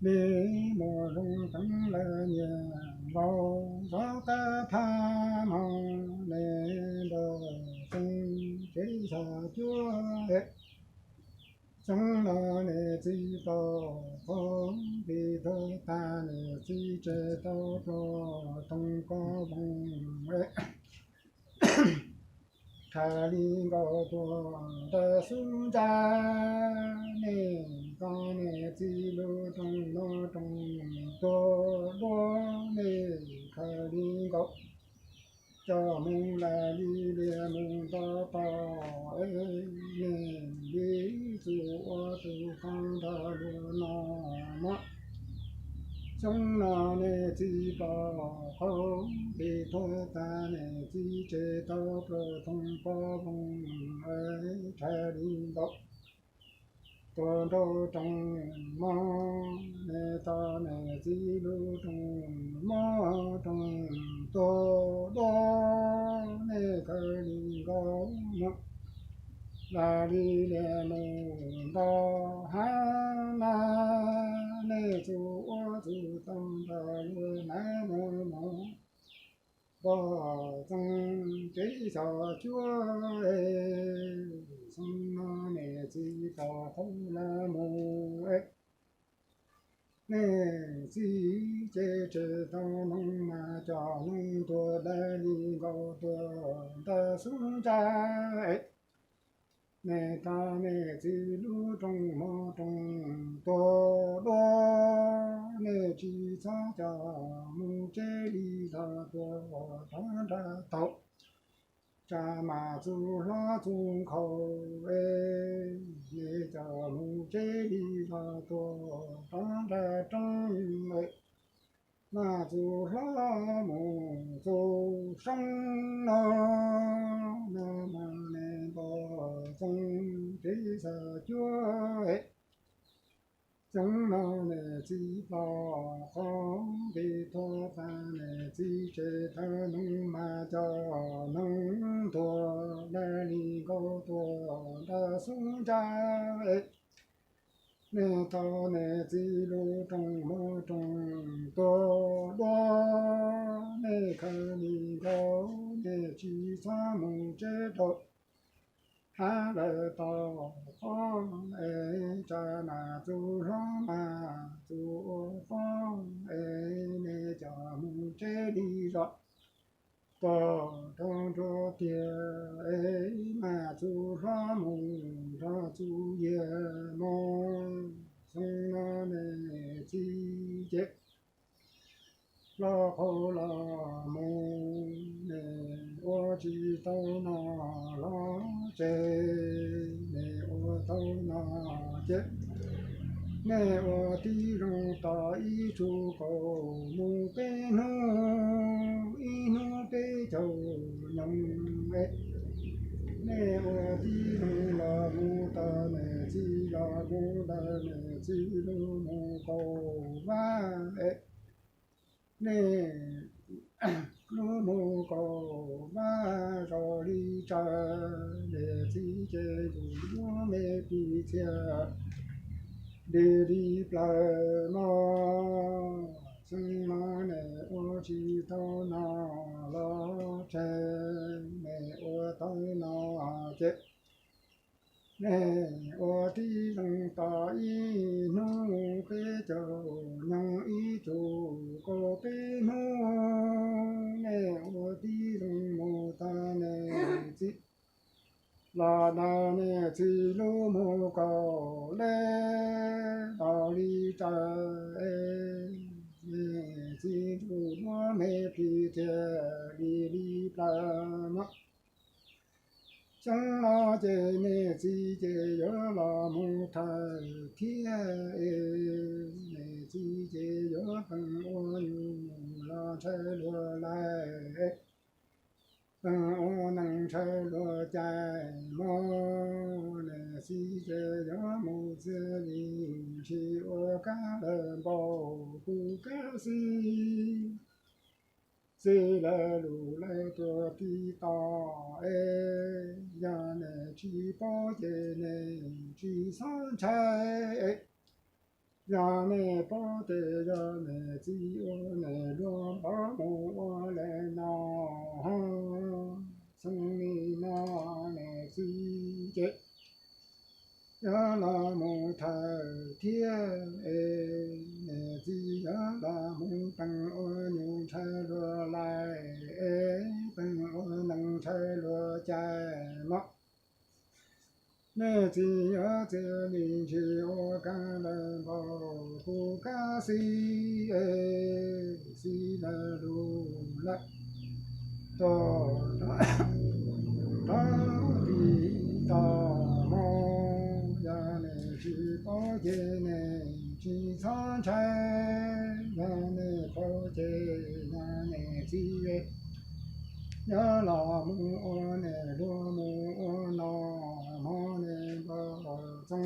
li mus zoo teev lawv nyias laus zov tawb thab hmo, nej npawg Txoov Kev xyom cuab, xyoo no nej txiv pom qhov plig tuag tag, nej txiv tseg tau pluag toog kob voog, rhais li nkaus tuag ntawm xub ntsab, nej tau nej txiv lub rooj mov rooj tuag duab, nej khaws li nkaus coj mus laj li lias mus nto toj, es nej li txuj ua tus qoob nrog luag no mog. Xyoo no nej txiv pom qhov plig tuag tag, nej txiv tseg tau pluag toog kob voog, rhais li nkaus tuag nraum rooj mov, nej tau nej txiv lub rooj mov rooj tuag duab, nej khaws li nkaus mus laj li lias mus nto hav na, nej txuj ua txuj tau nrog luag hnav mus mov, npawg Txoov Kev xyom cuab, xyoo no nej txiv pom qhov lawv mus, nej txiv ces tseg tau noog mas coj noog tuag dai li nkaus tuag ntawm xub ntsab, nej tau nej txiv lub rooj mov rooj tuag duab, nej tsis txhob coj mus tsev li los tuag rov nrag taug, tsam mas txuj hlob txuj nkhaus, nej coj mus tsev li los tuag rov nrag roob, mas txuj hlob mus txuj soob no, no mas nej npawg Txoov Kev xyom cuab, xyoo no nej txiv pom qhov plig tuag tag, nej txiv tseg tau noog mas coj noog tuag dai li nkaus tuag ntawm xub ntsab, nej tau nej txiv lub rooj mov rooj tuag duab, nej khaws li nkaus, nej tsis txhob mus tsev rau hav lawm tau pob, es tsam mas txuj hlob mas txuj ua pob, es nej coj mus tsev li los tuag rau nruab tiag, es mas txuj hlob mus nrog txuj yiag mog. Xyoo no nej txiv ces los qhau los mus, nej ua tsis tau noj los tseg, nej ua tau noj ces nej ua tib zoo tos ib tsuj kaus mus peb hnub, ib hnub peb caug nyoog, nej ua tib zoo los mus tos nej txiv los mus ntawm nej txiv lub mus kaum vab, nej lub mus kaum vab zoo li tsaws, nej txiv ces ntuj duab me plig txhia dig li plaws mog. Xyoo no nej ua tsis tau noj los tseg, nej ua tau noj ces nej ua tib zoo tos ib hnub peb caug nyoog ib tsuj kaum peb hnub, nej ua tib zoo mus tos nej txiv los ntawm nej txiv lub mus kaum leb zoo li tsaws, nej txiv ntuj duab me plig txhia dig li plaws mog. Xyoo no ces nej txiv ces yuav los mus thawj thiab, nej txiv ces yuav pheej ua nyuj los ntshaw luag laij, pheej ua neeg ntshaw luag cai mog. Nej txiv ces yuav mus txias li ntshis ua kab lawm npaum tus kab xib, xib lawv lus lawv tuag tib tog es, yog nej tsis paub ces nej tsis txhob ntshai es. Yog nej paub ces yog niam txiv ua niam luag npov mus ua li no, xyoo li no niam txiv ces yuav los mus thawm thiab es, niam txiv yuav los mus teem ua nyuj ntshai luag lais es, teem ua nees ntshai luag cai mog. Nej txiv yuav txia li ntshis ua kab lawm npaum kuv kab xib es, xib lawm lus lawm tuaj rov tiv toj hmo. Yog nej tsis paub ces nej tsis txhob ntshai, yog nej paub ces yog nej txiv yuav los mus ua niam luag mus ua no, hmo nej npog txoov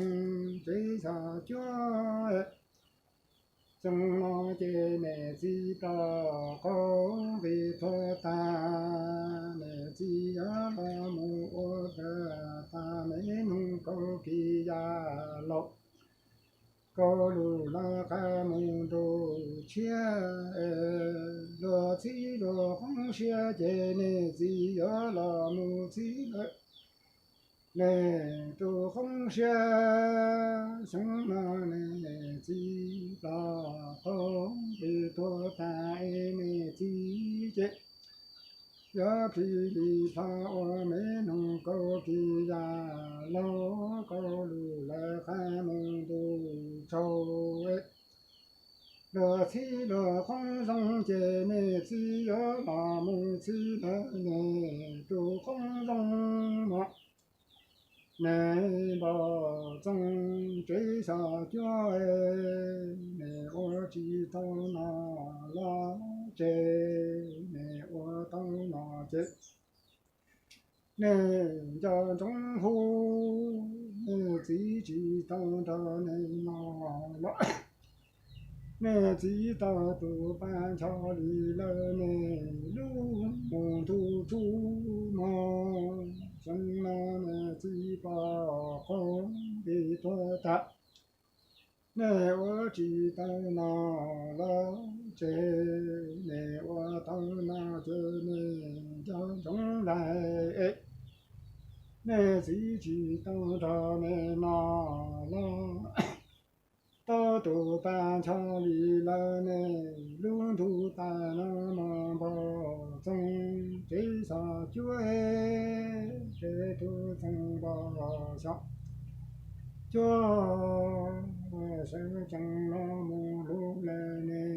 tsev xyom cuab. Xyoo no ces niam txiv ploj qaug nqi tuag tag, niam txiv yuav los mus ua kawg tag me noog kaum kis yam laus. Kaus lus lawv qab mus ntuj tshiab, luag txhib luag qoob siab ces niam txiv yuav los mus txhib lawm nej tus qoob siab. Xyoo no niam txiv ploj qaug nqi tuag tag es niam txiv ces yuav plig li plho ua me noog kaum kis yam laus. Kaus lus lawv qab mus ntuj tsaug, luag txhib luag qoob zoo ces niam txiv yuav los mus txhib lawm nej tus qoob zoo mog. Nej npog txoov tsev xyom cuab, nej ua tsis tau no los tseg, nej ua tau no ces nej nco ntsoov hu, nej txiv tsis tau nrog nej no los, nej txiv tau tus pa ncho li lawm nej lub mus ntuj tsuj mog. Xyoo no nej txiv ploj qaug nqi tuag tag, nej ua tsis tau no los tseg, nej ua tau no ces nej nco ntsoov lais es, nej txiv tsis tau nrog nej no los, tau tus pa ncho li lawm nej lub ntuj tas no mog. Npog txoov tsev xyom cuab, tsev tub txoov npog xyom cuab, sawv tsees los mus hlub lawm nej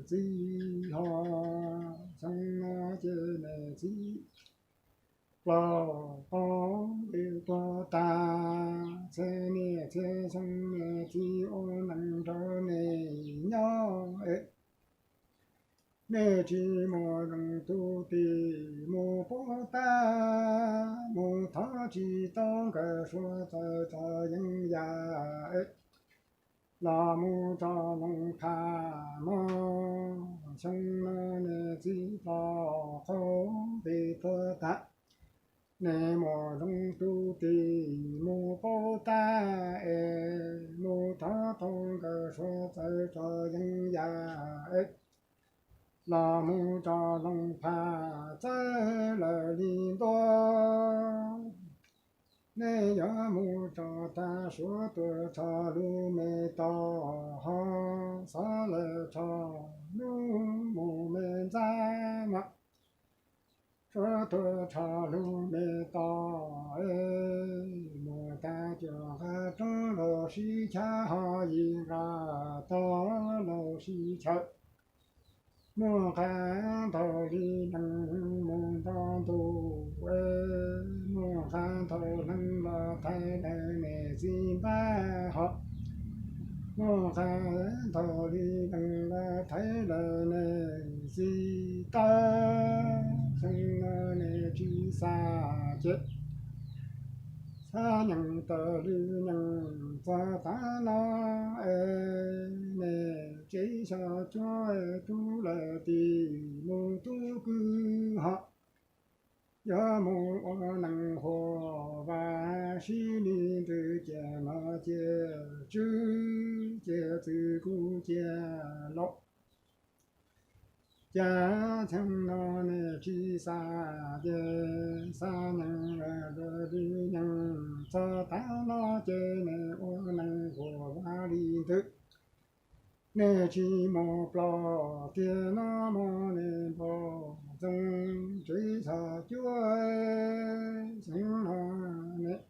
txiv hos. Xyoo no ces nej txiv ploj qaug nqi tuag tag, txhiab niaj txhiab xyoo nej txiv ua neej nrog nej nyob es, nej tsis muaj zoo tu ti mus paub tab, mus thov tsis tau nkawd suav txawj txog yeeb yam es, los mus tso loo phaj mog. Xyoo no nej txiv ploj qaug nqi tuag tag, nej muaj zoo tu ti mus paub tab es, mus thov tau nkawd suav txawj txog yeeb yam es, los mus tso loo phaj txawj lawm li ntua. Nej yuav mus tso tag suav tuaj txog lub me tos hos, xov lawm txog lub mus me ntxab mas, suav tuaj txog lub me tos es, mus tag cuag nqa roob los sib chav hos yim nqa tog los sib chaw. Muaj nqa ntau li nees mus nto ntuj es, muaj nqa ntau leej los thaiv lawm nej txiv npab hos, muaj nqa ntau li nees los thaiv lawm nej txiv taw. Xyoo no nej tsis xav ces, xav nyeem tawm li nyeem txog tav no es, nej tsev xyom cuab tub lawm tim mus tub kwj hos, yuav mus ua neeg huam vas sib li ntws ciam no ciam tswv, ces txwv kuv cia laus. Cas xyoo no nej tsis xa, ces xa nyeem lwm nyeem txog tav no ces nej ua neej huam vaj li ntawd. Nej tsis mus plos tiag no mas nej npog txoov tsev xyom cuab xyoo no nej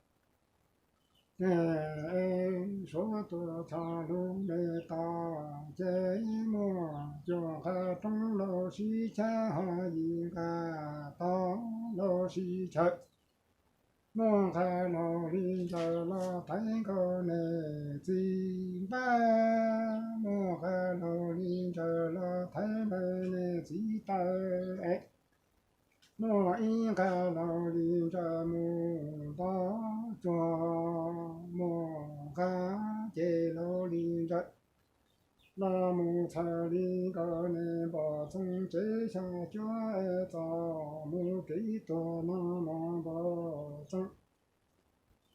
suav tuaj txog lub npe tod ces muaj cuaj nqaj roob los sib chaw, ho yim nqaj toj los sib chaw. Muaj nqaj laug li ntawd los thaiv nkaus nej txiv npab, muaj nqaj laug li ntawd los thaiv nkaus nej txiv taw es. Muaj ib nqaj laug li ntawd mus toj tsuag, muaj nqaj ces laug li ntawd los mus txhawm li nkaus nej npog txoov tsev xyom cuab es txog mus kev tuag no mas npog txoov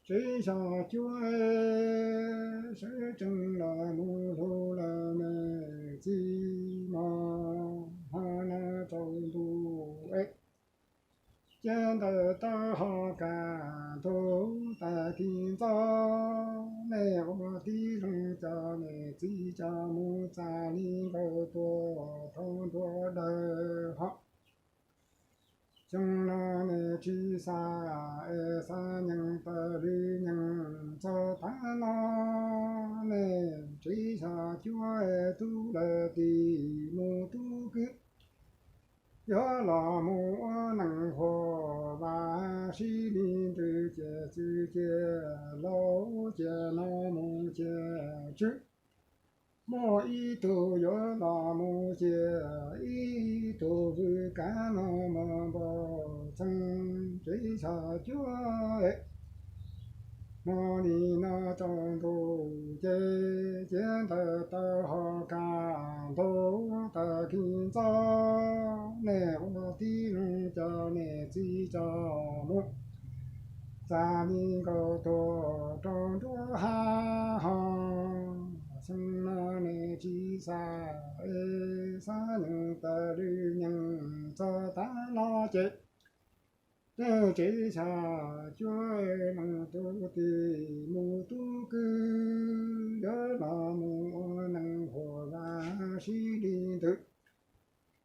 tsev xyom cuab es sawv tsees los mus hlub lawm nej txiv mog, ho no rau ntuj es. Ces ntawm tau ho kaj ntug tag kis ntxov, nej ua tib zoo coj nej txiv coj mus txav li nkaus tuaj rau nruab dawb ho. Xyoo no nej tsis xa es xa nyeem tawm lwm nyeem txog tav no, nej tsev xyom cuab es tub lawm tim mus tub kwv. Yuav los mus ua neej huam vaj sib li ntawd ces txwv cia laus cia no mus cia tswv. Muaj ib tug yuav los mus cia ib tug vwm kab no mas npog txoov tsev xyom cuab es. Hmo nim no tsaus ntuj ces cia ntawm tau ho kaj ntug tag kis ntxov, nej ua tib zoo coj nej txiv coj mus txav li nkaus tuaj rau nruab hav ho. Xyoo no nej tsis xa es xa nyeem tawm lwm nyeem txog tav no ces nej tsev xyom cuab es mus tub tim mus tub kwv, yuav los mus ua neej huam vaj sib li ntawd.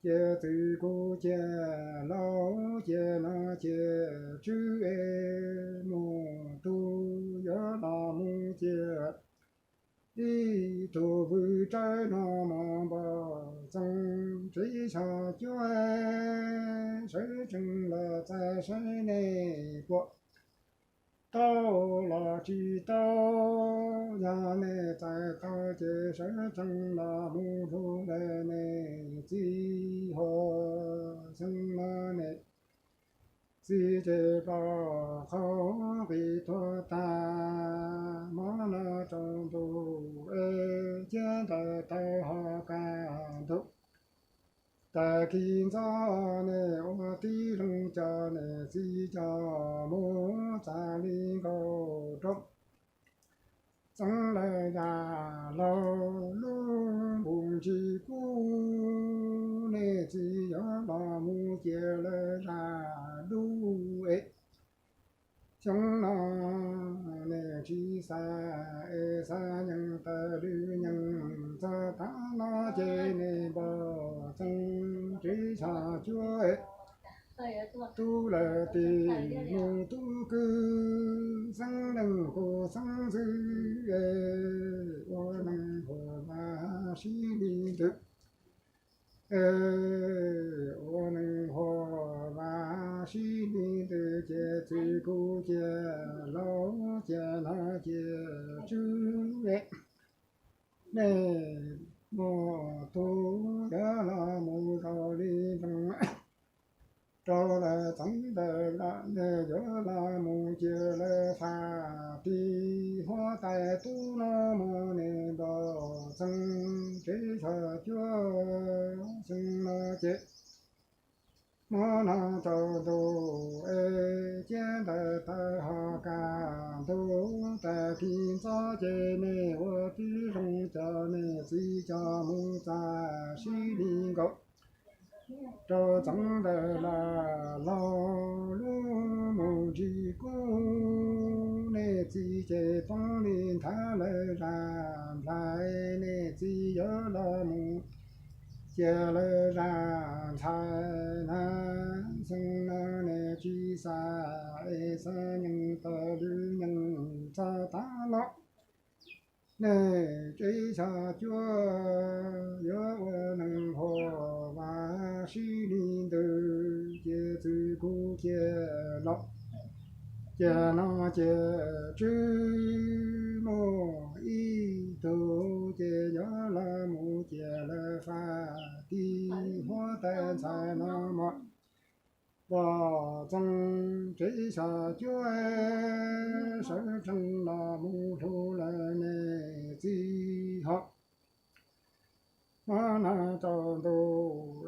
Ces txwv kuv cia laus cia no cia tswv es mus tub yuav los mus cia ib tug vwm tsawb no mas npog txoov tsev xyom cuab es sawv tsees los txais saib nej puas tau los tsis tau. Yog nej txais tau ces sawv tsees los mus hlub lawm nej txiv ho. Xyoo no nej txiv ces ploj qhov nqi tuag tag, hmo no tsaus ntuj es cia ntawm tau ho kaj ntug tag kis ntxov, nej ua tib zoo coj nej txiv coj mus txav li nkaus rau txoov lawm yam laug lub npus ntsis kub. Nej txiv yuav los mus cia lawm yam dub es. Xyoo no nej tsis xa es xa nyeem tawm lwm nyeem txog tav no ces nej npog txoov tsev xyom cuab es tub lawm tim mus tub kwv. Xeeb leej kuj xeeb ntxwv es ua neeg huam vaj sib li ntawd. Ua neeg huam vaj sib li ntawd ces txwv kuv cia laus cia no cia tswv es nej mus tub yuav los mus zaum li ntoo rau lawm txoov ntawm lam nej yuav los mus cia lawm faj tim huab tais tub no mas nej npog txoov tsev xyom cuab xyoo no ces hmo no tsaus ntuj es cia ntawm tau ho kaj tus tag kis ntxov ces nej ua tib zoo coj nej txiv coj mus txav sib li nkaus rau txoov ntawm Lam Laug lub mus ntsis kub. Nej txiv ces poob li nthav lawv zaj nplhaib, nej txiv yuav los mus cia lawv zaj ntxhais na. Xyoo no nej tsis xav es xav nyeem tawm lwm nyeem txog tav no, nej tsev xyom cuab yuav ua neeg huam vas sib li ntawd ces txwm kuv cia los. Ces no ces tswv muaj ib tug ces yuav los mus cia lawv faj tib huab tais ntxhais no mos pom txoov tsev xyom cuab sawv tsees los mus hlub lawv nej txiv hos. Hmo no tsaus ntuj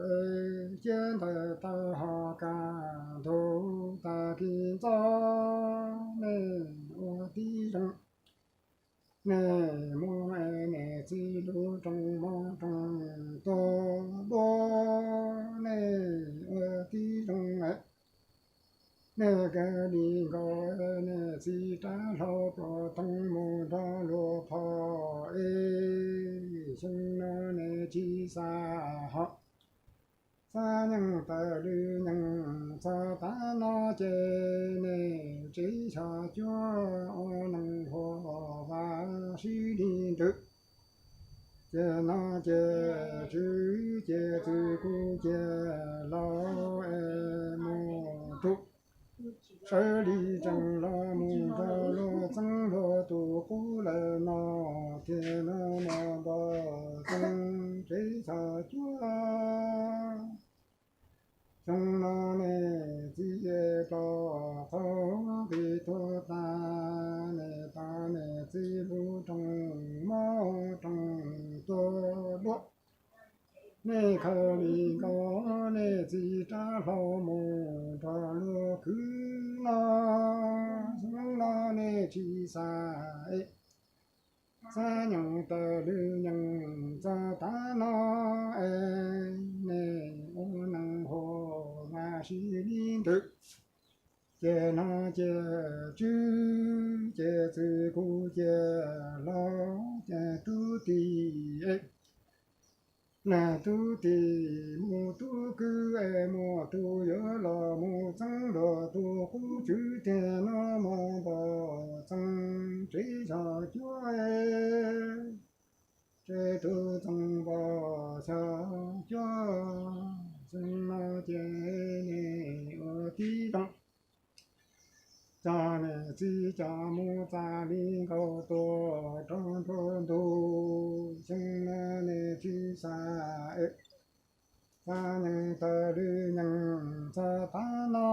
ciab ntawd tau ho kaj ntug tag kis ntxov nej ua tib zoo. Nej muab nej txiv lub rooj mov rooj tuag dua, nej ua tib zoo. Nej kaw li nkaus nej txiv rab hlau pluas toog mus nrog luag phom es xyoo no nej tsis xav ho xav nyeem tawm lwm nyeem txog tav no ces nej tsev xyom cuab ua neeg huam vas sib li ntawd. Ces no ces tswv ces txwm kuv cia los es mus rau sawv li tsees los mus nrog luag txeeb luag tus qub lawm no, ces no mus npog txoov tsev xyom cuab. Xyoo no nej txiv pom qhov nqi tuag tas, nej pom nej txiv lub rooj mov rooj tuag dua. Nej khaws li nkaus nej txiv rab hlau mus nrog luag khwv no, xyoo no nej tsis xav es xav nyeem tawm lwm nyeem txog tav no es nej ua neeg huam vas sib li ntawd. Ces no ces tswv ces txwm kuv cia los ces tub tij es, nej tub tij mus tub kwv es muaj tus yuav los mus txeeb luag tus qub, tswv tiag no mus npog txoov tsev xyom cuab es, tsev tus txoov npog xyom cuab. Xyoo no ces nej ua tib zoo coj nej txiv coj mus txav li nkaus tuaj rau nruab ntug. Xyoo no nej tsis xav es xav nyeem tawm lwm nyeem txog tav no,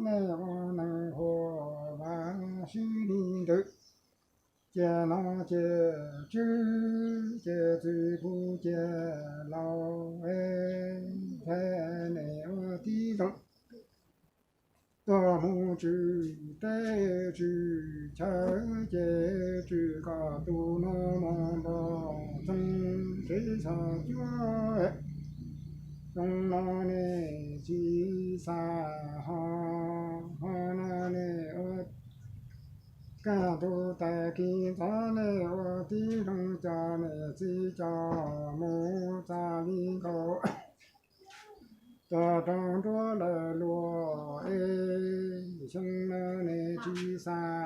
nej ua neeg huam vas sib li ntawd. Ces no ces tswv ces txwm kuv cia los es, nej ua tib zoo tuaj mus tswv teb tswv chaw, ces tswv kom tus no mus npog txoov tsev xyom cuab. Xyoo no nej tsis xav ho, ho no nej ua kaj ntug tag kis ntxov nej ua tib zoo coj nej txiv coj mus txav li nkaus tuaj rau nruab lawv luag es, xyoo no nej tsis xav